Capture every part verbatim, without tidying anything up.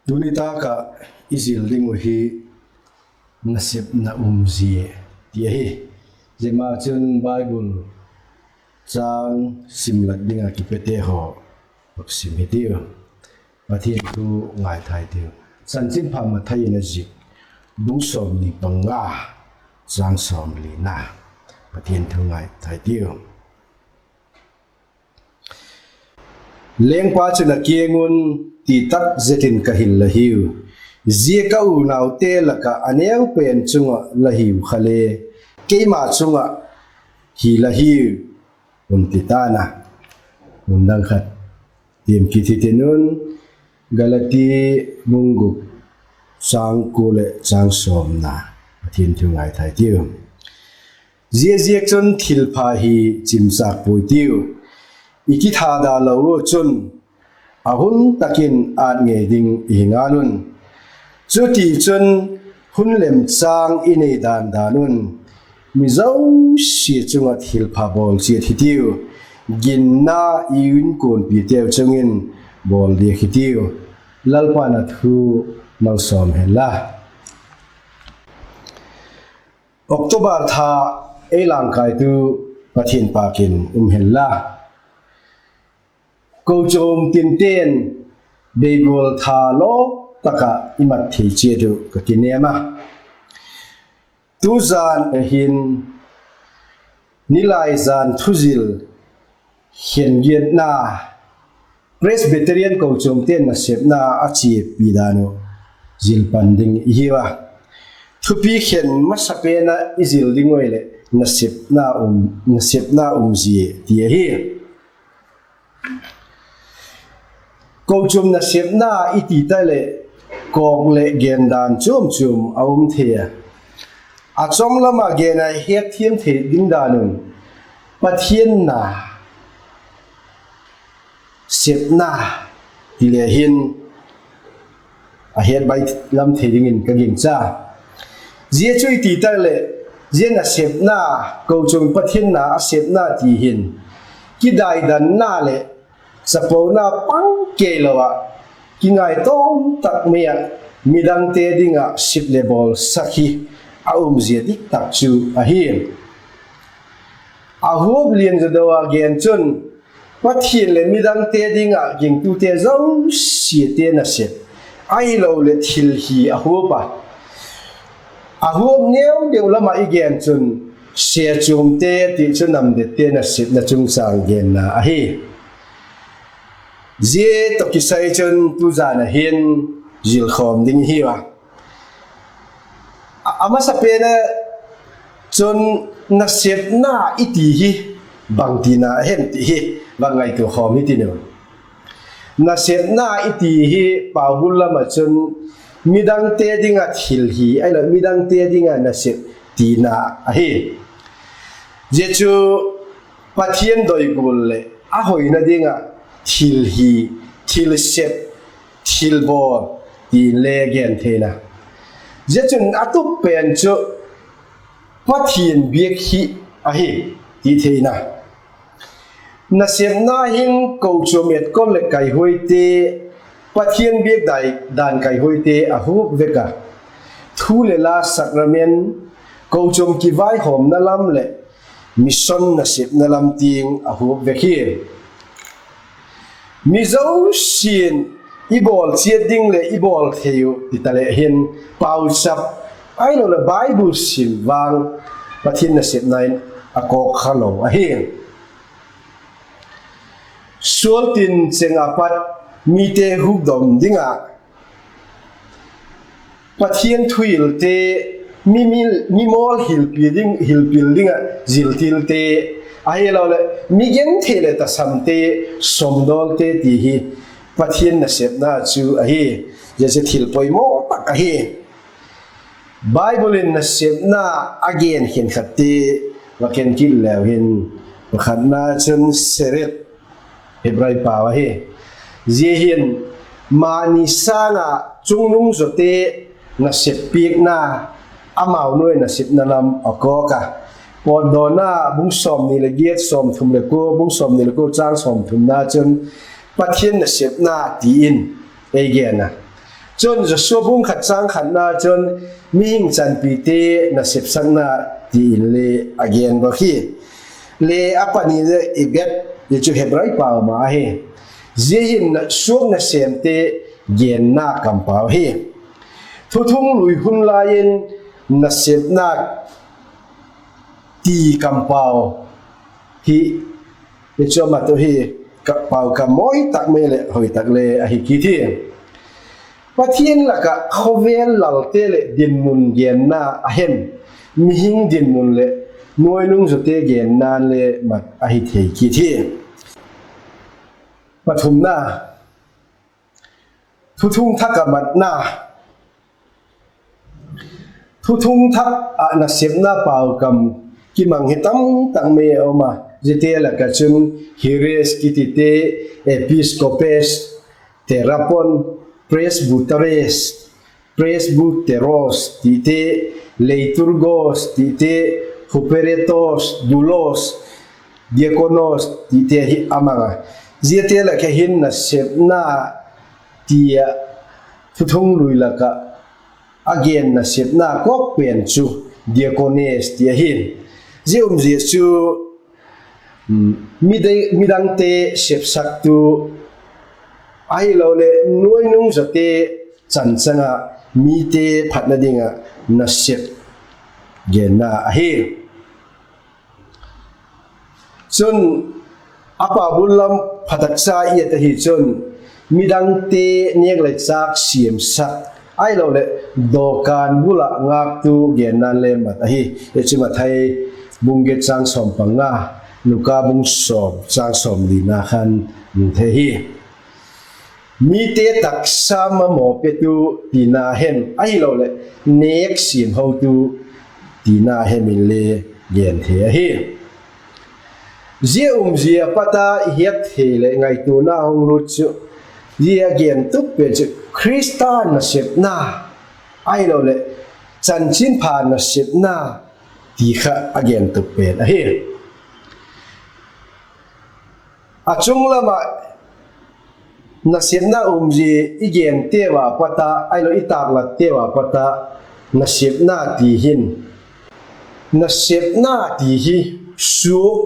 Tuni tâk ah i zil ding uh hi nasepna umzia ti ahi. Zia ma chun Bible châng simlat ding ah kipete haw, sim hitiu. Pathian thu ngaithai tiu. Chanchinpha Mathai in a zik, bung sawmni panga, châng sawmlina. Pathian thu ngaithai tiu. Lengpa chun a kiang un, Ti tak zet in ka hil la hiu; zia ka unaute lak ah a neu pen chung ah la hiu kha le, keima chung ah hi la hiu, hun ti ta'n a. Mun dang khat tiam kit hitin un, Galati bung guk, châng kua leh châng sawmna. Pathian thu ngaithai tiu. Ziaziakchun thilpha hi chimchâk puai tiu, i kithada lo u chun, a hun tak in ât ngei ding i hi ngal un. Chutichun, hun lemchâng i nei dan dan un, mi zosia chung ah thilpha bawl chiat hitiu; ginna i inkuanpiteu chung in bawl diak hitiu. Lalpa'n a thu malsawm hen la. October tha ei langkaitu Pathian pâk in um hen la. Kochuam tinte'n beigual tha lawp tak ah i mat thei chiat uh ka kinem a. Tuzan a hin Nilaizan thuzil khen giatna, Presbyterian kochuamte'n nasepna a chiapi dan uh zil pan ding i hiu a. Thupi khen masapen ah i zil ding uh leh nasepna um, nasepna umzia ti ahi. Kochuam nasepna i ti ta leh, kawk leh gendan chuam chuam a um thei a. A chawm lam ah gen a hetthiam thei ding dan un, Pathian na sepna ti le hin a het bai lam thei dingin ka gingcha. Zia chu i ti tak leh, zia nasepna, kochuam Pathian na a sepna ti hin kidaidanna leh chapona pang kei lo ah, kingaitawm tak mai ah midangte ding ah sep leh bawlsak hi a umzia dik tak chu ahi. A huap lian zaw deu a gen chun, Pathian leh midangte ding ah gingtute zosiate nasep, ahiloleh thil hi a huap a. A huap neu deu lam ah i gen chun, sechuamte ti chu namdette nasepna chungchâng genna ahi. Zia tawh kisai chun tuzan a hin zilkhawm ding i hiu a. A, a masapen ah chun nasepna i ti hi bangtina a hem ti hi va ngaitua khawm hitin u. Nasepna i ti hi pau bul lam ah chun midangte ding ah thil hi, ahiloleh midangte ding ah nasep tina ahi. Zia chu Pathian doi gual leh a hoina ding ah thil hi, thil sep, thil bawl ti le gen theina. Zia chun a tup pen chu Pathian biak hi ahi ti theina. Nasepna hin kochuam etkol leh kaihuaite, Pathian biak dai dan kaihuaite a huap vek a. Thu leh la, sacrament, kochuam kivaihawmna lam leh mission nasepna lam tiang a huap vek hi. Mi zosia'n i bawl chiat ding leh i bawl thei uh ti ta leh hin, pauchap, ahiloleh Bible sim vang Pathian nasepna in a kawk kha lo ahi. Sual tin cheng a pat mite hukdom ding ah Pathian thuhilte, mi, mi, mi mawl hilpi ding, hilpil ding ah ziltilte, ahiloleh mi genthei leh tasamte, sawmdawlte ti hi Pathian nasepna chu ahi. Zia chu thil poimaw tak ahi. Bible in nasepna a gen khenkhatte va khen kit leu hin, pakhatna chun Sered, Hebrai pau ahi. Zia hin mani sâng ah chungnung zawte nasep piakna, amau nuai nasepna lam a kawk a. Pawtdawna bung sawmni leh giat, sawmthum leh kua, bung sawmni leh kua châng sawmthumna chun Pathian nasepna ti in ei gen a. Chun Joshua bung khat châng khatna chun mihing chanpite nasepsakna ti inle a gen bawk hi. Le a pani le i bet hi chu Hebrai pau ma ahi. Zia hin suak nasêmte genna kampau hi. Thuthung lui hun lai in nasepna ti kampau hi, hi chu ama tawh hi, pau kam mawi tak mai leh hoi tak le ahi kit hi. Pathian lak ah khawvel lalte leh dinmun genna a hem, mihing dinmun leh nuainungzawte genna'n le mat ahi thei kit hi. Pathumna, thuthung thak ah matna. Thuthung thak ah nasepna pau kam kimang hi tam tak mai a um a, ziate lak ah chun hieres kitite, episkopos, terapon, presbuteres, presbuteros tite, leiturgos tite, huperetos, dulos, diakonos tite hi a mang a. Ziate lak ah hin nasepna ti ah thuthung lui lak ah a gen nasepna kawk pen chu diakones ti ahi. Zia umzia chu midangte sepsaktu ahiloleh nuainungzawte chanchang ah mite phatna ding ah nasep genna ahi. Chun a pau bul lam phatakcha i et ahi chun midangte nêk le châk siamsak ahiloleh dawkan bul ah ngâktu genna'n le mat ahi. Hi chu Mathai bung giat châng sawm panga, Luka bung sawm châng sawmlina khan mu thei hi. Mite taksa mamaw petu tina hem ahiloleh nêk siam hotu tina hem inle gen thei ahi. Zia umzia pat a i het thei leh ngaituana hung lut chu, zia gen tup pen chu Khrista nasepna ahiloleh chanchinpha nasepna ti kha a gen tup pen ahi. A chung lam ah nasepna umzia i gente ua pat a, ahilo i tâklatte ua pat a, nasepna ti hin, nasepna ti hi suak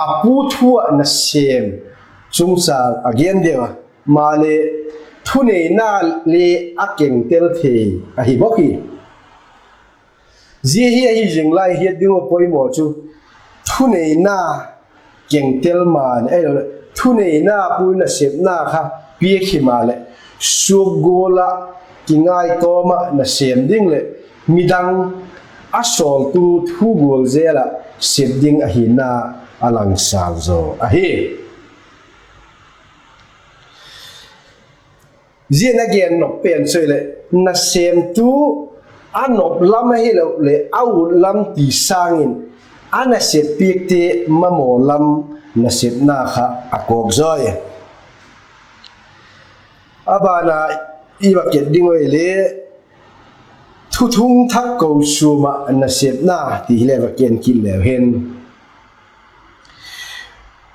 a pu thu ah nasêm chungchâng a gen deu a, maleh thuneina le a kengtel thei ahi bawk hi. Zia hi ahi zing lai hiat ding uh poimaw chu thuneina kengtel ma leh, thuneina pu nasepna kha piak himaleh, suak gual ah kingaitawm ah nasêm ding leh midang a sawltu thu gual zel ah sep ding ahina a langsâl zaw ahi. Zia a gen nop pen chu hileh, nasêmtu a nop lam ahiloleh a ut lam ti sâng in a nasep piakte mamaw lam nasepna kha a kawk zawi. A ban a i va et ding uh hile, thuthung thak kochuam ah nasepna ti hile va gen kit leu hin,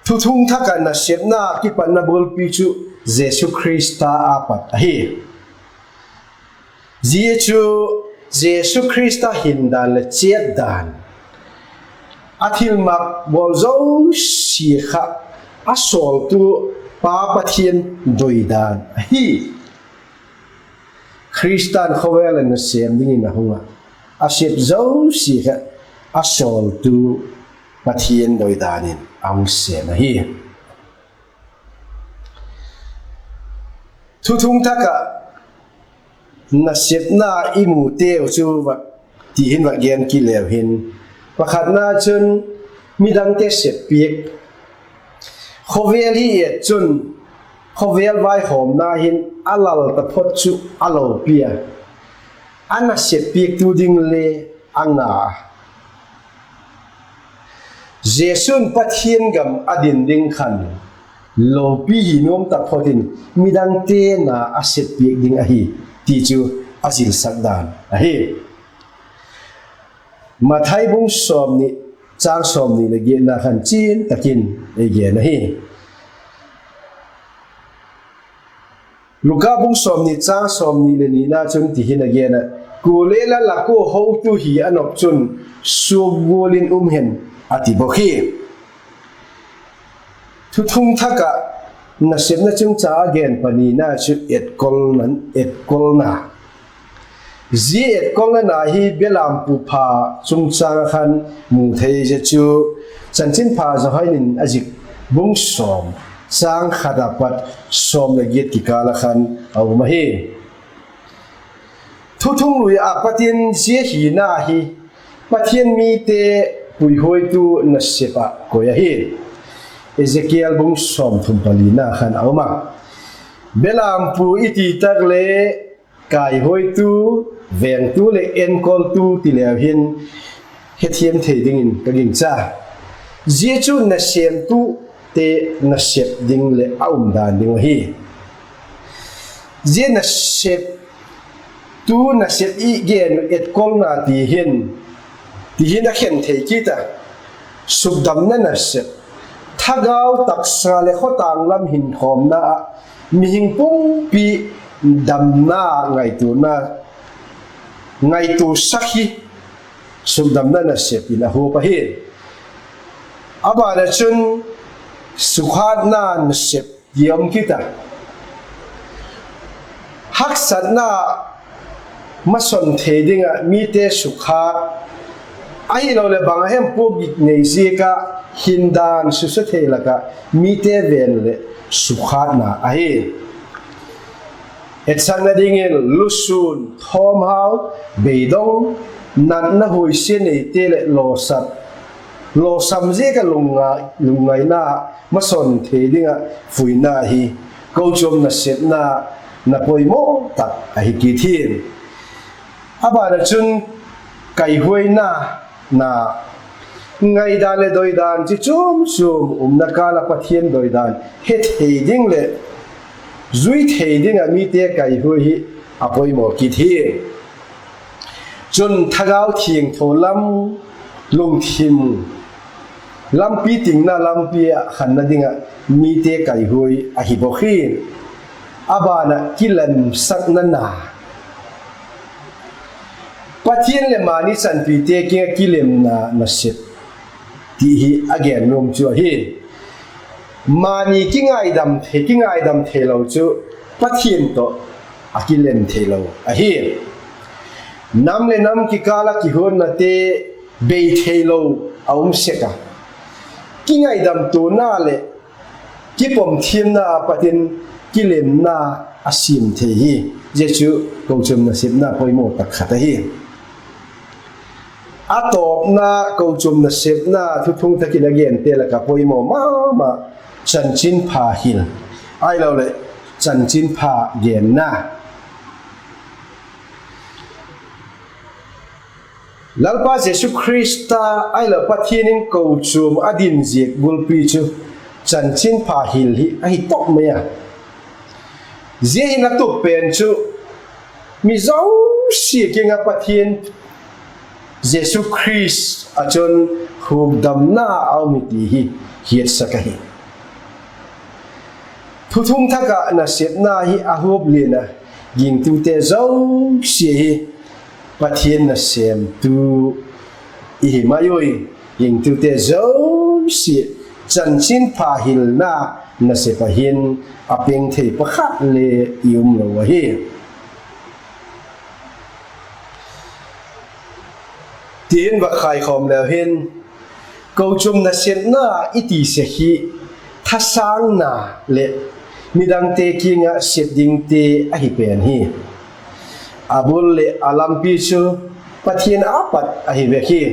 thuthung thak ah nasepna kipatna bulpi chu Jesu Khrista a pat ahi. Zia chu Jesu Khrista hin dan leh chiat dan, a thilmak bawl zosia kha a sawltu Pa Pathian doi dan ahi. Khrista'n khawvel ah nasêm dingin a hung ah, a sep zosia kha a sawltu Pathian doi dan in a hung sêm ahi. Thuthung thak ah nasepna i muteu chu ti hin va gen kit leu hin, pakhatna chun midangte sep piak. Khawvel hi et chun, khawvel vaihawmna hin a lal taphot chu a lopi a, a nasep piaktu ding le a nga a. Jesu'n Pathian gam a din ding khan lopi hi nuam taphot in midangte na a sep piak ding ahi ti chu a zilsak dan ahi. Mathai bung sawmni, châng sawmni leh giatna khan chian tak in ei gen ahi. Luka bung sawmni châng sawmni leh nina chun ti hin a gen a, kuale la lak ua hotu hi a nop chun suak gual in um hen, a ti bawk hi. Thuthung thak ah nasepna chungchâng a gen panina chu etkolna, etkolna. Zia etkolna na hi belampu pha chungchâng ah khan mu thei zia chu Chanchinpha Johan in a zik bung sawm châng khat a pat sawm leh giat kikâl ah khan a um ahi. Thuthung lui ah pat in zia hina hi Pathian mite puihuaitu nasep ah koi ahi. Ezekiel bung sawmthum palina khan a um a. Belampu i ti tak le kaihuaitu, vengtu leh enkoltu ti leu hin hethiam thei dingin ka gingcha. Zia chu nasêmtute nasep ding leh a umdan ding ahi. Zia nasep, tu nasep i gen uh etkolna ti hin, ti hin a khen thei kit a, sukdamna nasep, thagau taksa leh khawtâng lam hinkhawmna ah mihing pumpi damna ngaituana, ngaituasak hi sukdamna nasep in a huap ahi. A ban ah chun sukhâtna nasep ti a um kit a, haksatna masawn thei ding ah mite sukhât, ahiloleh bang a hem puakgik nei ziak ah hindan susia thei lak ah mite ven leh sukhâtna ahi. Etsakna dingin lusûn, thawmhau, beidong, natna huaisia neite leh lawsam, lawsam ziak ah lungngai, lungngaina masawn thei ding ah fuina hi kochuam nasepna na poimaw tak ahi kit hi. A ban ah chun kaihuaina, na, ngaidan leh doidan chi chuam chuam umna kâl ah Pathian doidan he thei ding leh zui thei ding ah mite kaihuai hi a poimaw kit hi. Chun thagau thiangtho lam, lungthim lampi, tingna lampi ah khanna ding ah mite kaihuai ahi bawk hi. A ban ah kilemsakna, na, Pathian leh mani chanpite kiang ah kilemna nasep ti hi a gen nuam chu ahi. Mani kingaidam thei, kingaidam theilo chu Pathian tawh a kilem theilo ahi. Nam leh nam kikâl ah kihuatnate bei theilo a um sek a, kingaidamtuana leh kipom thiamna a pat in kilemna a siam thei hi. Zia chu kochuam nasepna poimaw tak khat ahi. A tawpna, kochuam nasepna thuthung tak in a gente lak ah poimaw ma ma, chanchinpha hil, ahiloleh chanchinpha genna. Lalpa Jesu Khrista ahiloleh Pathian in kochuam a din ziak bulpi chu chanchinpha hil hi ahi tawp mai a. Zia hin a tup pen chu mi zosia kiang ah Pathian Jesu Khrist ah chun hukdamna a um hi ti hi hiatsak ahi. Thuthung thak ah nasepna hi a huap lian a, gingtute zosia hi Pathian nasêmtu i hi mai ui. Gingtute zosia chanchinpha hilna nasep ah hin a peng thei pakhat le i um lo ahi. Ti hin va khaikhawm leu hin, kochuam nasepna i ti sek hi thasângna leh midangte kiang ah sep dingte ahi pen hi. A bul leh a lampi chu Pathian a pat ahi vek hi.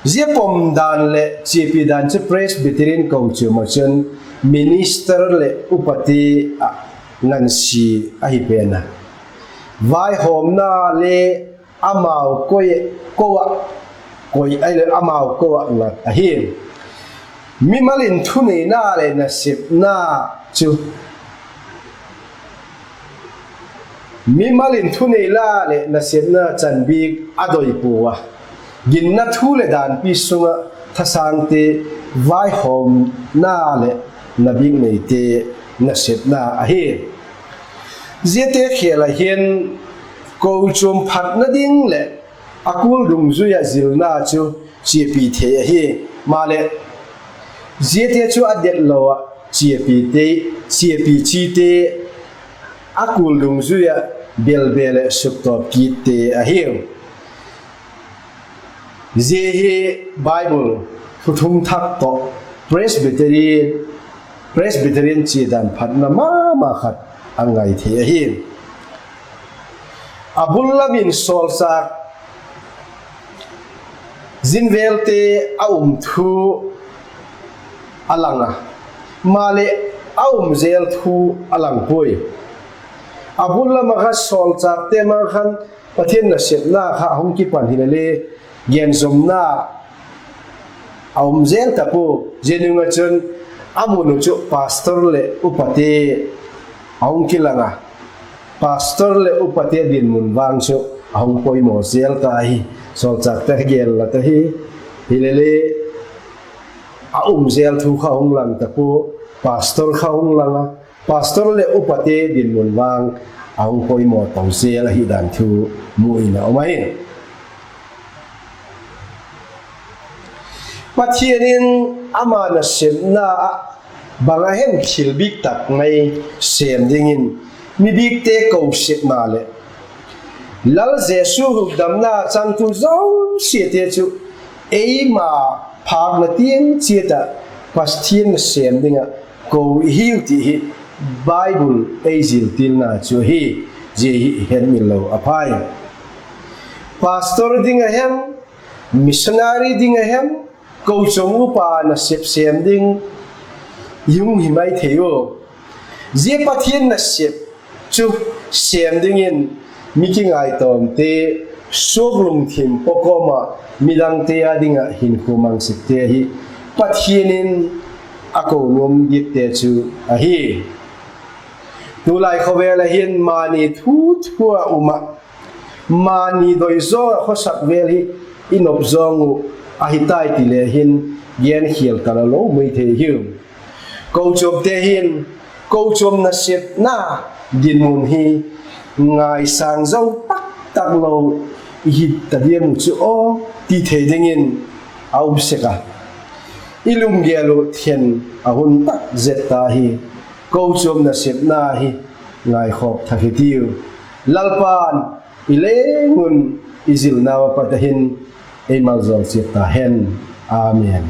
Zia pom dan leh chiapi dan chu Presbyterian kochuam ah chun minister leh upate ah ngansia ahi pen a, vaihawmna le amau koi, ko ah, koi ahileh amau ko ah ngat ahi. Mimal in thuneina leh nasepna chu, mimal in thuneina leh nasepna chanbik a doi pua a, ginna thu leh danpi sung ah thasângte, vaihawmna leh nabik neite nasepna ahi. Ziate khêl ah hin kochuam phatna ding leh a kul dungzui ah zilna chu chiapi thei ahi. Maleh, ziate chu a det lo ah chiapi chite, a kul dungzui ah belbe leh suktawp kitte ahiu. Zia hi Bible thuthung thak tawh Presbyterian, Presbyterian chiadan phatna ma ma khat a ngai thei ahi. A bul lam in sawlchâk zin vêlte a um thu a lang a, maleh a um zel thu a lang puai. A bul lam ah kha sawlchâkte ma khan Pathian nasepna kha a hung kipan hile le, genzomna a um zel ta pua. Zia nung ah chun a mun uh chu pastor leh upate a hung kilang a, pastor leh upate dinmun vang chu a hung poimaw zel ta ahi. Sawlchâkte kha gel la ta hi, hile le a um zel thu kha hung lang ta pua, pastor kha hung lang a, pastor leh upate dinmun vang a hung poimaw to zel ahi dan thu mu in a um ahi. Pathian in ama nasepna ah bang a hem thil bik tak mai sêm dingin mibikte ko sek maleh, Lal Jesu hukdamna changtu zosiate chu eima phâkna tiang chiat ah Pathian nasêm ding ah ko i hiu ti hi Bible ei ziltilna chu ahi. Zia hi i hetmil lo a phai. Pastor ding a hem, missionary ding a hem, kochuam upa nasep sêm ding i hung hi mai thei ua. Zia Pathian nasep chu sêm dingin mi kingaitawmte, suak lungthim pawkawm ah midangte â ding ah hinkhua mang sekte hi Pathian in a ko nuam dikte chu ahi. Tulai khawvel ah hin mani thu thu ah um ah, mani doi zawng ah khawsak vel hi i nop zawng uh ahi tai ti le hin genkhial ta lo mai thei hiu. Kochuamte hin kochuam nasepna dinmun hi ngaisâng zo tak tak lo i hi ta diam uh chu aw ti thei dingin a um sek a, i lunggel uh then a hun tak zet ta hi. Kochuam nasepna hi ngaikhawk thak hitiu. Lalpa'n i leng un i zilnau a pat a hin ei maljawl chiat ta hen. Amen.